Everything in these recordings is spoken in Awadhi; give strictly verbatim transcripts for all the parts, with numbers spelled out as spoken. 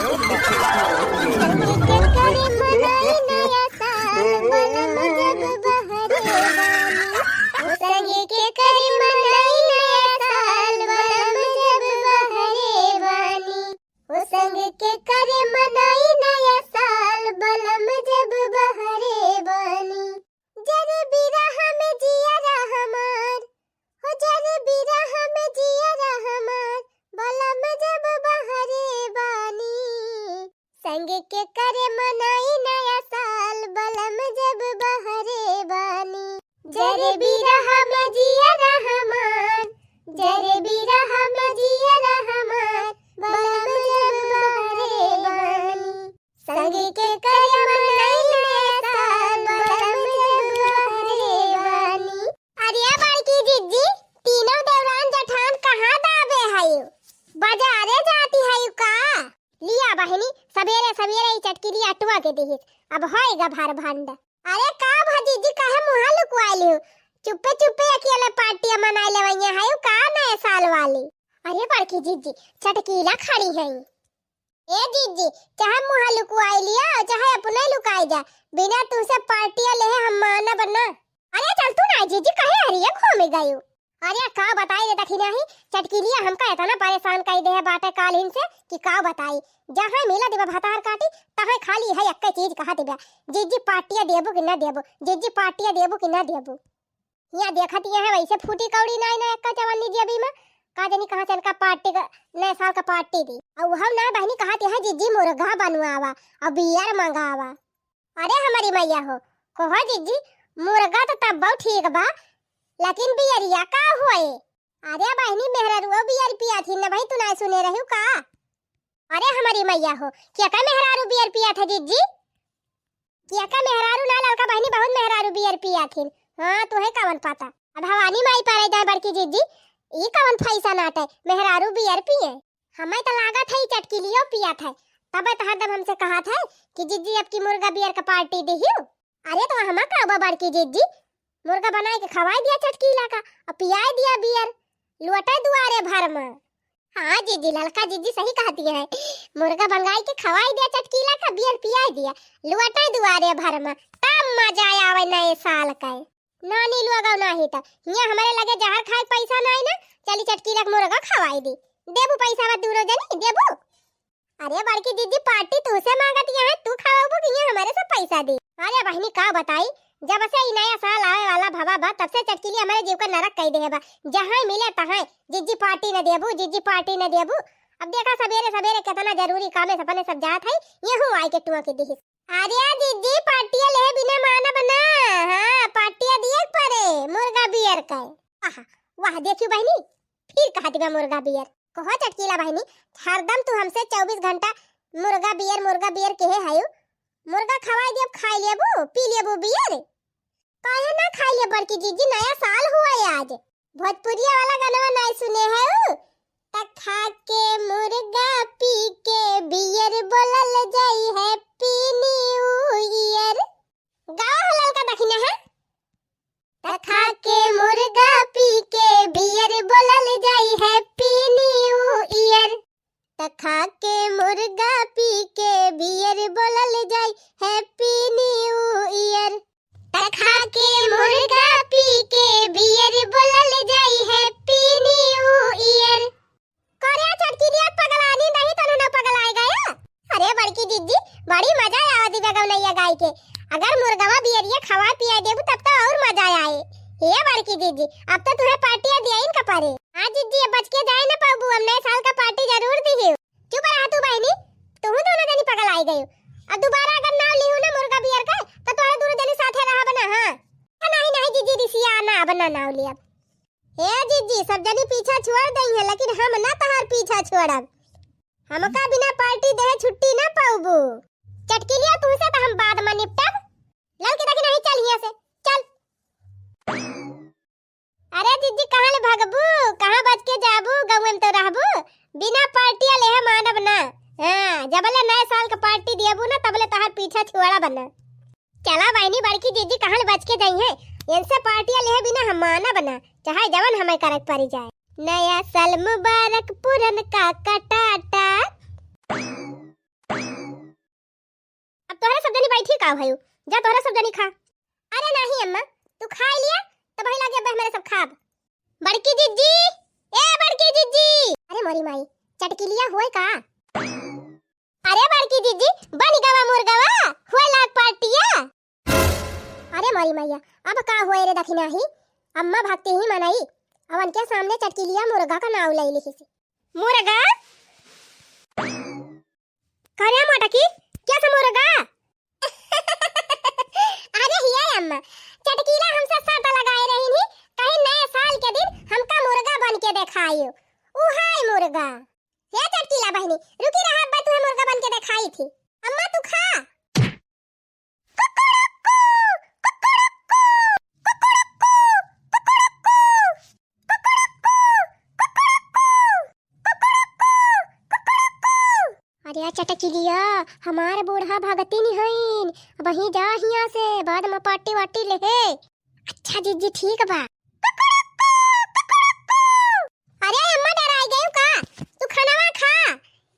संग के करे मनाई नया साल, बलम जब बहरे बानी। ओ संग के करे मनाई नया साल, बलम जब बहरे बानी। ओ संग के करे मनाई नया साल, बलम जब बहरे बानी। जरे बिरह में जियरा हमार, हो जरे बिरह में जियरा हमार, बलम जब बहरे बानी। संग के करे मनाई नया साल, बलम जब बहरे बानी। जरे बिरह में जियरा हमार, जरे बिरह में जियरा हमार, बलम जब बहरे बानी। संग के करे मनाई नया साल, बलम जब बहरे बानी। अरे बड़की जिज्जी, तीनों देवरान जठान कहाँ दाबे हयू? बजारे जाती हयू का? लिया बहिनी, सबेरे सबेरे ई चटकिलिया अटुआ के दिहिस, अब होएगा भार भंड। अरे का भा जिज्जी, काहे मुँहा लुकवाइली हो? चुप्पे चुप्पे अकेले पार्टिया मनाई लेवैया हयू का नए साल वाली? अरे बड़की जिज्जी, चटकीला खड़ी है। ए जिज्जी, चाहे मुँहा लुकवाई लिया, चाहे अपने लुकाई जा, बिना तुहसे पार्टिया लेहे हम मानब ना। अरे चल तू ना जिज्जी, कहे हरिये घूमे गयू? अरे का बताई रे दखिना ही, चटकिलिया हमका इतना परेशान कई दे है बाटे कालिन से कि का बताई। जहाँ मिला दिबा भतार काटी, तहाँ खाली है एक्के चीज कहा दिबा, जिज्जी पार्टिया देबू कि ना देबू, जिज्जी पार्टिया देबू कि ना देबू। हियाँ देखत हियाँ है वैसे फूटी कौड़ी नाई ना एक्का चवन्नी जेबी में। का जानी कहाँ से इनका पार्टी का, नए साल का पार्टी दी। अउ हम ना बहिनी कहत है जिज्जी मुर्गा बनवावा अउ बियर मंगावा। अरे हमारी मैया हो, कहो जिज्जी, मुर्गा तो तब बहुत ठीक बा, लेकिन बियरिया का होए? अरे बहिनी मेहरारू बियर पिया थी ना भाई, तू ना सुने रहू का? अरे हमारी मैया हो, क्या का मेहरारू बियर पिया था जिज्जी? किया का मेहरारू ना ललका बहिनी, बहुत मेहरारू बियर पिया थिन। हाँ, तुहे कवन पता। अब भवानी माई परे जाए बड़की जिज्जी, ई कवन फैशन आटे, मेहरारू बियर पिए? हमें तो लागत है ई चटकिलियो पिया था, तबे तो हरदम हमसे कहा था कि जिज्जी अब की मुर्गा बियर का पार्टी दिहियो। अरे तो हमा का बा बड़की जिज्जी, मुर्गा बनाए के खवाए दिया चटकीला का और पियाए दिया बियर, लुअटे दुआरे भर में। हाँ जिज्जी, ललका जिज्जी सही कहती है। मुर्गा भंगाई के खवाई दिया, चटकीला का बियर पियाई दिया, लुअटे दुआरे भर में, तब मजा आवे नए साल का। नानी लोग अउ नाही त हियाँ हमरे लगे जहर खाए पैसा नाही ना, चली चटकीला के मुर्गा खवाई दी। देबू पैसा बा दूनो जनी, देबू? अरे बड़की जिज्जी, पार्टी तुहसे मांगत यहाँ, तू खवाबू कि यहाँ हमरे से पैसा दी? अरे बहिनी का बताई, जब से ई नया साल आवे वाला भवा बा, तब से चटकीली हमरे जीव का नरक कई देहे बा। जहाँ मिले तहाँ जिज्जी पार्टी न देबू, जिज्जी पार्टी न देबू। अब देखा सबेरे सबेरे कितना जरूरी काम है, सपने सब जात है, यहू आए के टुआ के दिहिस। अरे जिज्जी पार्टिया ले बिना मानब ना, हाँ पार्टिया दिए के परे, मुर्गा बियर का। आहा, वाह देखियो बहिनी, फिर कहा दिबा मुर्गा बियर। कहो चटकीला बहिनी, हरदम तू हमसे चउबीस घंटा मुर्गा बियर, मुर्गा बियर कहे हयू। मुर्गा खवाई देब, खाई लेबू, पी लेबू बियर। काहे ना खाई ले बड़की जिज्जी, नया साल हुआ है आज। भोजपुरिया वाला गानवा नाई सुने हयू? त खा के मुर्गा पी के बियर बोलल जाई Happy New Year। गावा हो ललका दखिना है। त खा के मुर्गा पी के बियर बोलल जाई Happy New Year। त खा के मुर्गा पी के बियर बोलल जाई Happy New Year। त खा के मुर्गा पी के बियर बोलल जाई Happy New Year। करे चटकिलिया पगलानी नहीं तनु न पगलाए गया। अरे बड़की जिज्जी, बड़ी मजा आवा दिबा गवनैया गाय के। अगर मुर्गवा बियरिया खवा पिया देबू तब तो और मजा आए। हे बड़की जिज्जी, अब तो तुहे पार्टिया दिया इनका परे। हाँ जिज्जी, अब बच के जाए न पाबू, अब नए साल का पार्टी जरूर दिहियो। चुप रहा तू बहिनी, तुहू दोनों जनी पगलाए गयो। अब दोबारा अगर नाव लिहू ना मुर्गा बियर का, तो तोहरे दोनों जनी साथे रहब ना, हाँ। नहीं, नहीं जिज्जी, रिसिया ना, अब ना नाव लियब। हे जिज्जी, सब जनी पीछा छोड़ दई है, लेकिन हम ना तहार पीछा छोड़ब। हमका बिना पार्टी देहे छुट्टी ना पाउबू। चटकिलिया, तुहसे तो हम बाद में निपटब। ललकी दखिना ही, चल हियां से, चल। अरे जिज्जी, कहाँ ले भगबू? कहाँ बच के जाबू? गौवे में तो रहबू। बिना पार्टिया लेहे मानब ना। हाँ, जबले नए साल का पार्टी दियबू ना, तबले तहार पीछा छोड़ब ना। चला बहिनी, बड़की जिज्जी कहाँ ले बच के जाई है? इनसे पार्टिया लेहे बिना हम मानब ना, चाहे जवन हमें करक पड़ी जाए। नया साल मुबारक, पुरनका कटाटा। का भयू, जा तोहरे सब जनी खा। अरे नाही अम्मा, तू खाइ लिया, तब वही लागे अब्बे हमरे सब खाब। बड़की जिज्जी, ए बड़की जिज्जी। अरे मोरी माई, चटकिलिया होय का? अरे बड़की जिज्जी, बनि गवा मुर्गवा, होय लाग पार्टिया। अरे मोरी मैया, अब का होय रे दखिनाही? अम्मा भक्ति ही मनई, अवन के सामने चटकिलिया मुर्गा का नाव लइ लिहिस। मुर्गा? करे मोटकी, कैसे मुर्गा? अरे हिया अम्मा, चटकीला हमसे शर्त लगाए रही ही, कहीं नए साल के दिन हमका मुर्गा बन के देखाइयो। उहाई मुर्गा। हे चटकीला बहिनी, रुकी रहा, अब्बे तुहे मुर्गा बन के देखाई थी। अम्मा तू खा। कुकुड़ुक्कू, कुकुड़ुक्कू, कुकुड़ुक्कू, कुकुड़ुक्कू, कुकुड़ुक्कू, कुकुड़ुक्कू, कुकुड़ुक्कू, कुकुड़ुक्कू। अरे चटकिलिया, हमार बूढ़ा भगतिन हईन, वहीं जा हियां से, बाद में पार्टी वार्टी लेहे। अच्छा जिज्जी, ठीक बा। कुकुड़ुक्कू, कुकुड़ुक्कू। अरे अम्मा, डराइ गयू का? तू खनवा खा।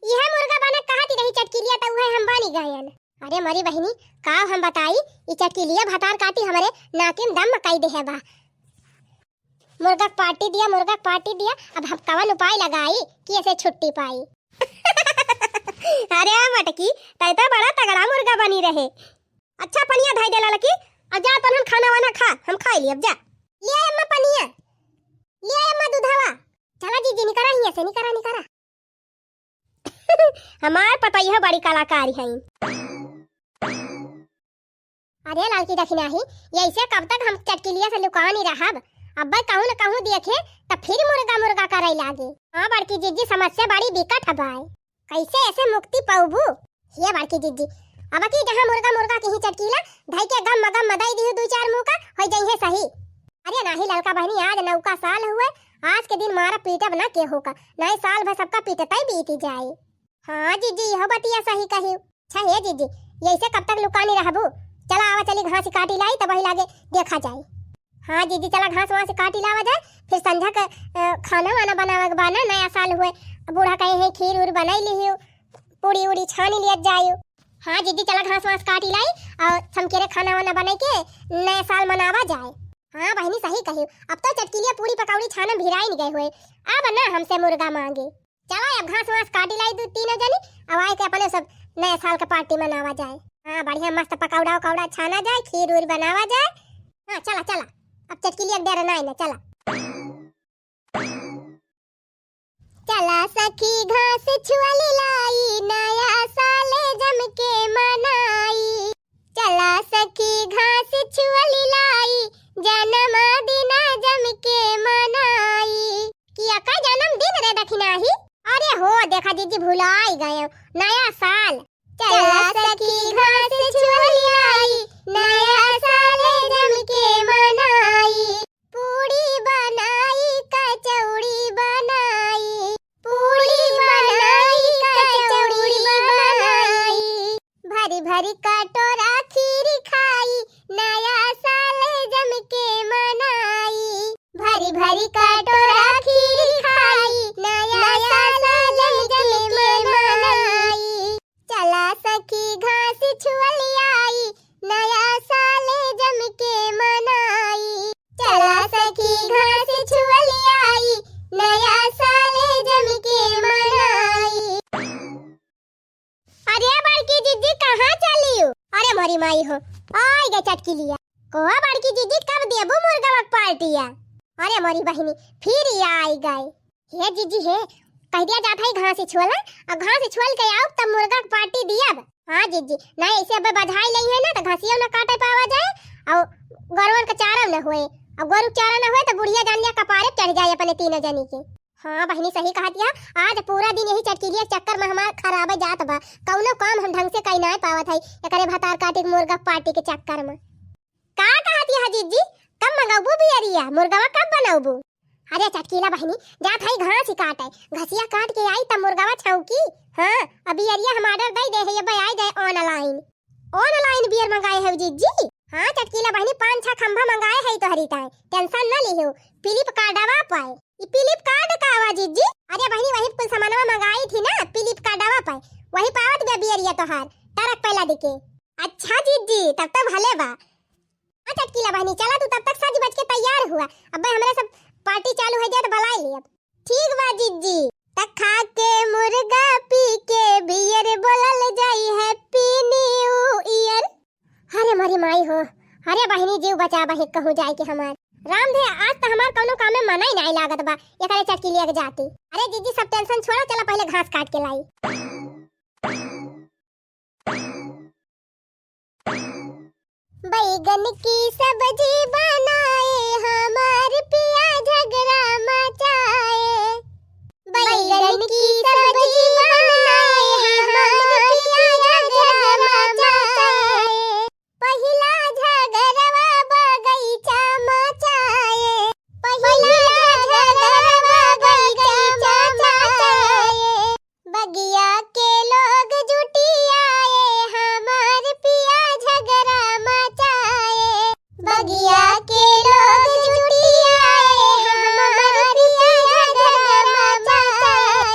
इहे मुर्गा बनक कहत रही चटकिलिया, त उहे हम बनि गयन। अरे मरी बहिनी, का हम बताई, ई चटकिलिया भतार काटी हमरे नाकिम दम कइ देहे बा। मुर्गा क पार्टी दिया, मुर्गा क पार्टी दिया, अब हम कवन उपाय लगाई कि एसे छुट्टी पाई? अरे मोटकी, तै तो बड़ा तगड़ा मुर्गा बनी रहे। अच्छा पनिया धइ दे ललकी, अब जा तनहन खाना वाना खा, हम खाइ ली अब जा। ले अम्मा पनिया, ले अम्मा दूधवा। चला जिज्जी निकरा हियां से, निकरा, निकरा। हमार पतोहिया बड़ी कलाकार हईं। अरे ललकी दखिनाही, यइसे कब तक हम चटकिलिया से लुकानी रहब? अब्बे कहूँ न कहूँ देखे, त फिर मुर्गा मुर्गा करइ लागे। हाँ बड़की जिज्जी, समस्या बड़ी बिकट ह बाय। कइसे एसे मुक्ति पउबू? हे बड़की जिज्जी, अबकी जहाँ मुर्गा मुर्गा किहीं चटकीला, धइ के गम मगम मदइ दिहू दुइ चार मुका, होइ जइहें सही। अरे नाही ललका बहिनी, आज नउका साल हुए, आज के दिन मारब पीटब न केहू का, नाहीं साल भर सबका पीटतइ बीति जाई। हाँ जिज्जी, इहो बतिया सही कहिउ। अच्छा हे जिज्जी, यइसे कब तक लुकानी रहबू? चला आवा चली घास काटी लाई, तब वही लागे देखा जाई। हाँ जिज्जी, चला घास वास काटी लावा जाए, फिर संझा के, अ, खाना वाना बनावे के बा ना, नया साल हुए, बूढ़ा कहे हैं खीर उर बनाई लिहियो, पूड़ी उड़ी छानी लियत जाइयो। हाँ जिज्जी, चला घास वास काटी लाई और समकेरे खाना वाना बनाई के नया साल मनावा जाए। हाँ बहिनी सही कहियो, अब तो चटकिलिया पूड़ी पकौड़ी छाना भिराइन गए हुए, अब ना हमसे मुर्गा मांगे। चला अब घास वास काटी लाई दू तीनों जनी, अब आए के अपने सब नया साल के पार्टी मनावा जाए। हाँ बढ़िया मस्त पकौड़ा उकौड़ा छाना जाए, खीर उर बनावा जाए। हाँ चला चला, अब चटकिलिया के डेरा नाई ना, चला। चला सखी घास छुअली लाई, नया साल जम के मनाई। चला सखी घास छुअली लाई, जन्मदिन जम के मनाई। किया का जन्मदिन रे दखिनाही? अरे हो देखा जिज्जी भुलाई गए, नया साल। चला सखी घास छुअली आई, नया साल जम के मनाई। पूड़ी बनाई, कचौड़ी बनाई, पूड़ी बनाई, कचौड़ी बनाई। भरी भरी कटोरा खीर खाई, नया साल जम के मनाई। भरी भरी कटोरा खीर खाई, नया साल जम के मनाई। चला सखी घास छुअली आई, नया साल जम के मनाई। चला सखी घास छुअली आई, नया साल जम के मनाई। अरे बड़की जिज्जी कहाँ चलियो? अरे मोरी माई हो, आई गए चटकिलिया। कोहा बड़की जिज्जी कब देबू मुर्गवा के पार्टिया? अरे मोरी बहिनी फिर ये आई गए। हे जिज्जी हे, कहि दिया जात है घास छोला, अब घास छोल के आउब तब मुर्गा के पार्टी दियब। हाँ जिज्जी, नाहीं ऐसे अबे बझाई लई है ना तो घासियो ना काटे पावा जाए, और गोरुअन का चारा ना होए, और गोरु के चारा ना होए तो बुढ़िया जान लिया कपारे चढ़ जाए अपने तीनों जनी के। हाँ बहिनी सही कहत या, आज पूरा दिन यही चटकिलिया के चक्कर में हमार खराबे जात बा, कौनो काम हम ढंग से कई नाय पावत है, एकरे भतार काटी के मुर्गा पार्टी के चक्कर में। का कहत यह जिज्जी, कब मंगौबू बियरिया, मुर्गवा कब बनौबू? अरे चटकीला बहिनी, जात हई घास ही काटे, घसिया काट के आई तब मुर्गवा छौकी। हाँ, अब बियरिया हम order दई दे है, अबे आई जाए online। Online बियर मंगाए है जिज्जी? हाँ चटकीला बहिनी, पाँच छह खंभा मंगाए है तोहरी ताए, tension न लिहो, Flipkartवा पाए। ई Flipkart का आवा जिज्जी? अरे बहिनी, वही कुल सामानवा मंगाई थी ना Flipkartवा पाए, वही पावत बे बियरिया तोहार, ट्रक पे लद के। अच्छा जीजी, तब तो भले बा। हाँ चटकीला बहिनी, चला तू तब तक सज बज के तैयार हुआ, अब्बे हमरे सब पार्टी चालू होइ जाए तो बुलाइ लियब। ठीक बा जीजी। त खा के मुर्गा पी के बियर बोलल जाई Happy New Year। अरे मोरी माई हो, अरे बहिनी जीव बचा बहिक कहूँ जाए के हमार। राम धे, आज त हमार कौनो काम में मना ही नाहीं लागत बा, एकरे चटकीलिया के जाती। अरे जीजी सब tension छोड़ा, चला पहिले घास काट के लाई। बैगन की सब्जी बनाए हमार पिया झगड़ा मचाए। बैगन की सब्जी बनाए हमार पिया झगड़ा मचाए। पहिला झगड़वा बगैचा मचाए। पहिला झगड़वा बगैचा मचाए। बगिया के लोग जुटी आए हमार पिया झगड़ा मचाए। बगिया के लोग जुटी आए हमार पिया झगड़ा मचाए।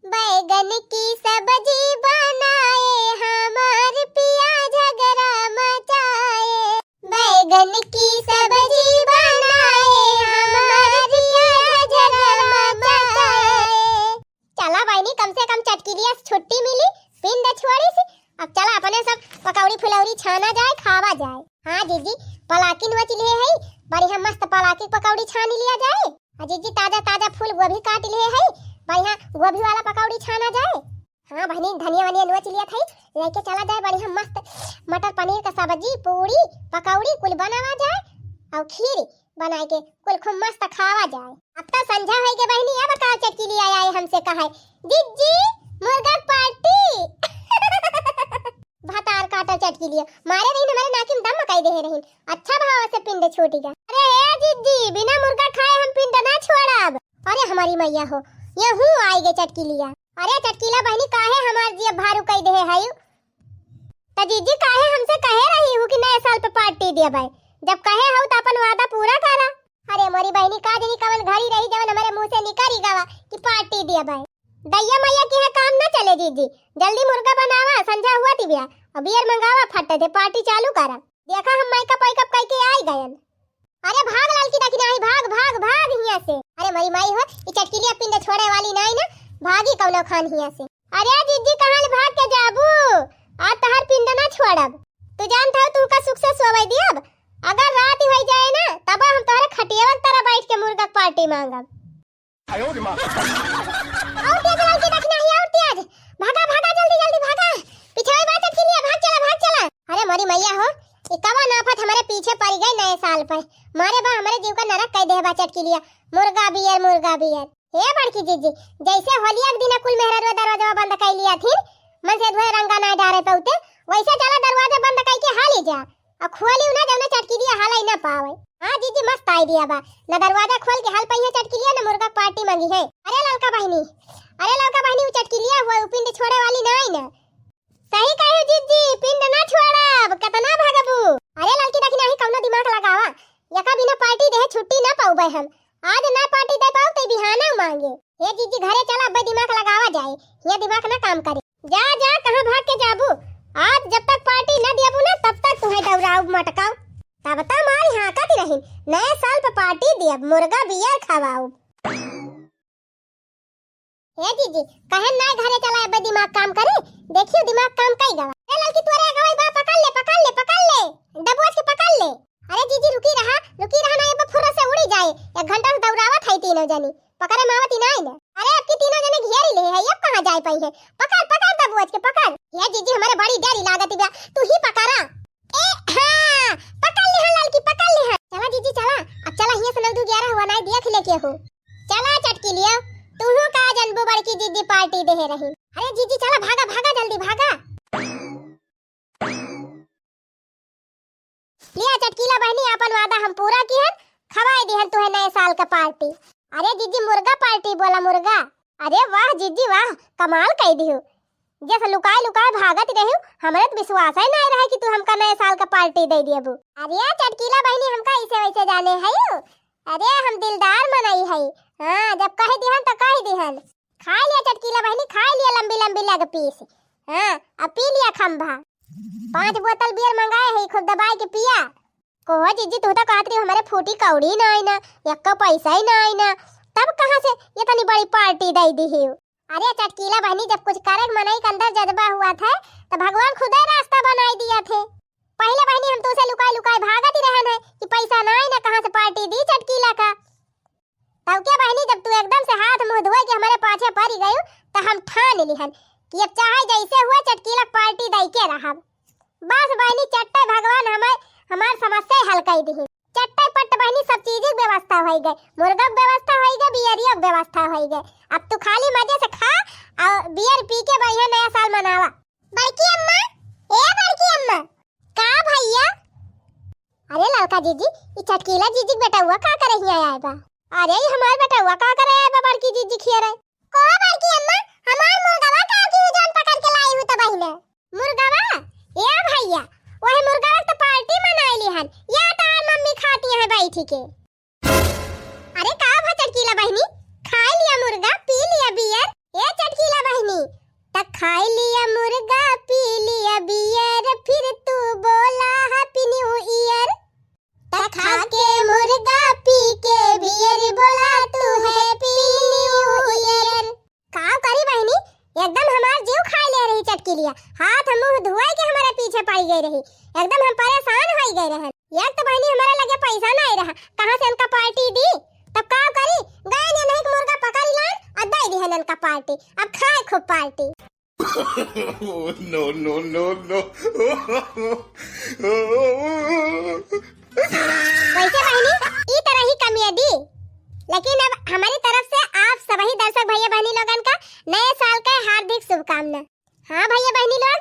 बैगन की सब्जी बनाए हमार पिया झगड़ा मचाए। बैगन की सब्जी बनाए हमार पिया झगड़ा मचाए। चला बहिनी, कम से कम चटकीलिया से छुट्टी मिली, पिंड छोड़ी से। अब चला अपने सब पकौड़ी फुलौड़ी छाना जाए, खावा जाए। हाँ जीजी, पलाकिन वच लिहे है, बढ़िया मस्त पलाकी पकौड़ी छानी लिया जाए। आ जीजी ताजा ताजा फूल गोभी काट लिहे है, बढ़िया गोभी वाला पकौड़ी छाना जाए। हाँ बहिनी, धनिया वनिया नोच लिया था, लेके चला जाए, बढ़िया मस्त मटर पनीर का सब्जी, पूड़ी, पकौड़ी कुल बनावा जाए और खीर बनाए के कुल खूब मस्त खावा जाए। अब तो संझा होई के बहिनी, अब का चटकीलिया आए हमसे कहे, "जिज्जी, मुर्गा पार्टी।" भतार काटा चटकीलिया, मारे रहीन हमारे नाकी में दम मकाई देहे रहीन। अच्छा भाव से पिंड छूटी गया। अरे ए जिज्जी, बिना मुर्गा खाए हम पिंड ना छोड़ब। अरे हमारी मैया हो, ये हूँ आई गए चटकीलिया। अरे चटकीला बहिनी, काहे हमार जिया भारू कई देहे हयू? त जीजी काहे हमसे कहे रही हूँ कि नए साल पे पार्टी देबै? जब कहे हऊ त अपन वादा पूरा करा। अरे मोरी बहिनी, का जनी कवन घड़ी रही जवन हमरे मुँह से निकरी गवा कि पार्टी देबै। दैया मैया के यहाँ काम न चले जीजी, जल्दी मुर्गा बनावा, संझा हुआ तिबिया, और बियर मंगावा फट्टे से पार्टी चालू करा। देखा हम मेकअप वेकअप कई के आई गयन। अरे भाग ललकी दखिनाही, भाग, भाग, भाग हियाँ से। अरे मरी माई हो, ई चटकीलिया पिंड छोड़े वाली नाई ना, भागी कौनो खान हियाँ से। अरे जिज्जी, कहाँ ले भाग के जाबू? आज तोहर पिंड ना छोड़ब। तू जानत हऊ तुहका सुख से सोवै दियब। अगर रात होई जाए ना, तब हम तोहरे खटियावा के तरह बैठ के मुर्गा के पार्टी मांगब। आयो रे माँ। और तेज ललकी दखिनाही, और तेज। भागा, भागा, जल्दी, जल्दी भागा। पिछवे बा चटकीलिया, भाग चला, भाग चला। अरे मोरी मैया हो, ई कवन आफत हमरे पीछे पड़ गई नए साल पे। मारे बा हमरे जीव का नरक कई देहे बा चटकीलिया। मुर्गा बियर, मुर्गा बियर। हे बड़की जीजी, जैसे होलिया के दिन कुल मेहरारू दरवाजा बंद कई लिया थी, मन से धोए रंगा ना डारे पौते, वैसे चला दरवाजा बंद कई के हाली जा। आ खोली ना जौने चटकीलिया हालाई ना पावे। हाँ जीजी, मस्त idea बा। ना दरवाजा खोल के हाल पइहे चटकीलिया, ना मुर्गा पार्टी मांगी है। अरे ललका बहिनी, अरे ललका बहिनी, उ चटकीलिया हुआ, उ पिंड छोड़े वाली ना आई ना। सही कहे जीजी, पिंड ना छोड़ब, कतना भगबू। अरे ललकी दखिनाही, कौनो दिमाग लगावा, यका बिना पार्टी देहे छुट्टी ना पाउबे हम। आज ना पार्टी दे पाउब त बिहाना मांगे। हे जीजी, घरे चला, अब्बे दिमाग लगावा जाए, हियाँ दिमाग ना काम करे। जा, जा, कहाँ भाग के जाबू? आज जब तक पार्टी ना दियाबू ना, तब तक तुहे दौड़ाउब मटकाउब। तब तक मारी हाँकत रहिन, नए साल पे पार्टी दियब, मुर्गा बियर खवाउब। हे जीजी, कहे ना घरे चला, अब्बे दिमाग काम करे, देखियो दिमाग काम कई गवा। ए ललकी, तोरे अगवा बा, पकड़ ले, पकड़ ले, पकड़ ले, दबोच के पकड़ ले। अरे जीजी, रुकी रहा, रुकी रहा ना, ये फुर्र से उड़ी जाए। एक घंटा से दौड़ावत है तीनों जनी, पकड़े मावत ही नाई ना। अरे अब की तीनों जने घेरी ले है, अब कहाँ जाए पाई है? पकड़, पकड़ दबोच के, पकड़। ये जीजी, हमारे बड़ी डरी लागत बा, तू ही पकड़ा। ए, हाँ, पकड़ ले हाँ ललकी, पकड़ ले हाँ। चला जीजी, चला, अब चला, हियाँ से नौ दू ग्यारह हुआ, नाई देख ले केहू। चला चटकीलिया, तूहू का जनबू बड़की जीजी पार्टी देहे रही। अरे जीजी, चला, भागा, भागा, जल्दी भागा। लिया चटकीला बहिनी, आपन वादा हम पूरा किहन, खवाए दिहन तुहे नए साल का पार्टी। अरे जीजी, मुर्गा पार्टी बोला, मुर्गा। अरे वाह जीजी वाह, कमाल कई दिहू। जैसे लुकाए लुकाए भागत रहियो, हमरे तो विश्वास ही नहीं रहे कि तू हमका नए साल का पार्टी दे दियबू। अरे चटकीला बहिनी, हमका ऐसे वैसे जाने हयू? अरे हम दिलदार मनई हई। हाँ, जब कह दिहन तो कह दिहन। खाए लिया चटकीला बहिनी, खाए लिया लंबी लंबी लेग पीस। हाँ, अब पी लिया खंभा। पाँच बोतल बियर मंगाए है, खूब दबाए के पिया। कहो जीजी, तू तो कहत रही हमरे फूटी कौड़ी नाई ना, एक्को पैसा ही नाई ना, तब कहाँ से इतनी बड़ी पार्टी दे दी ही? अरे चटकीला बहिनी, जब कुछ करे के मनई के अंदर जज्बा हुआ थे, तो भगवान खुदे रास्ता बनाई दिया थे। पहले बहिनी हम तूसे लुकाई लुकाई भागत ही रहन है कि पैसा नाई ना, कहाँ से पार्टी दी चटकीला का। तब क्या बहिनी, जब तू एकदम से हाथ मुंह धोए के हमरे पाछे पड़ी गयू, तो हम ठान लिहन कि अब चाहे जैसे हुए चटकीला पार्टी दई के रहब। बस बहिनी, चट्टे भगवान हमें हमार समस्या हल कर दी। चट्टे पट्ट बहिनी सब चीज की व्यवस्था होई गए, मुर्गा की व्यवस्था होई गए, बियरियो की व्यवस्था होई गए। अब तू खाली मजे से खा और बियर पी के बढ़िया नया साल मनावा। बड़की अम्मा, ए बड़की अम्मा। का भैया? अरे ललका जीजी, ई चटकीला जीजी के बेटउआ का करे हियाँ आए बा? अरे ई हमार बेटउआ का करे आए बा बड़की जीजी खियारे? को बड़की अम्मा, हमार मुर्गवा का की जान पकड़ के लाई हूँ तो बहिने। मुर्गवा? ए भैया, वही मुर्गवा के तो पार्टी मनाई लिहन, या तो आर मम्मी खाती है बैठी के। अरे का भा चटकीला बहिनी, खाई लिया मुर्गा, पी लिया बियर। ए चटकीला बहिनी, त खाई लिया मुर्गा, पी लिया बियर, फिर तू बोला Happy New Year। त खा के मुर्गा, पी के बियर, बोला तू Happy New Year। का करी बहिनी, एकदम हमार जीव खाई ले रही चटकीलिया। हाथ मुंह धुआई के हमारे पीछे पड़ी गई रही, एकदम हम परेशान होई गए रहन। एक तो बहिनी हमारे लगे पैसा नहीं रहा, कहाँ से इनका पार्टी दी? तब का करी, गए ने नहीं मुर्गा पकड़ लान और दे दिहन इनका पार्टी। अब खाए खूब पार्टी। Oh, no, no, no, no। वैसे बहिनी, ई तरह ही कॉमेडी, लेकिन अब हमारी तरफ से आप सभी दर्शक भैया बहनी लोगन का नए साल के हार्दिक शुभकामना। हाँ भैया बहनी लोग,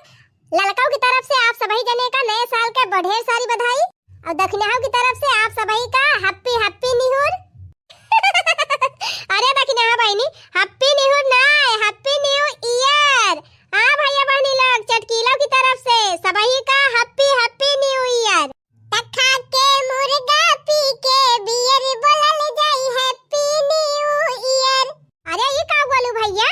ललकाऊ की तरफ से आप सभी जने का नए साल के ढेर सारी बधाई और दखिनहा की तरफ से आप सभी का Happy Happy निहुर। अरे दखिनहा बहनी, Happy निहुर ना, Happy New Year। हाँ भैया बहनी लोग, चटकीलों की तरफ से सभी का Happy Happy New Year। त खा के मुर्गा, पी के बियर, बोलल जाई Happy New Year। अरे ई का बोलू भैया,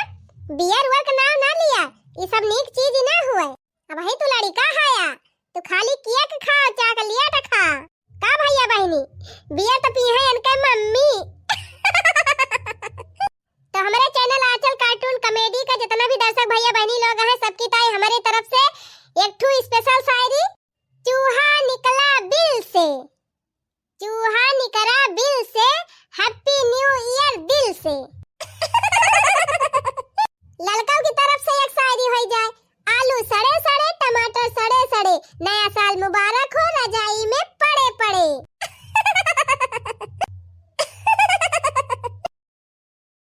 बियर उयर के नाम ना लिया, ई सब नीक चीज ना हुए। अब ही तू लड़िका हया, तू खाली केक खा, चॉकलेट खा। का भैया बहनी, बियर तो पी है इनके मम्मी। तो हमारे चैनल आंचल कार्टून कॉमेडी का जितना भी दर्शक भैया बहनी लोग हैं, सबकी ताई हमारे तरफ से एक ठू स्पेशल शायरी। चूहा निकला बिल से, चूहा निकला बिल से, Happy New Year दिल से। ललकाऊ की तरफ से एक शायरी हो जाए। आलू सड़े सड़े, टमाटर सड़े सड़े, नया साल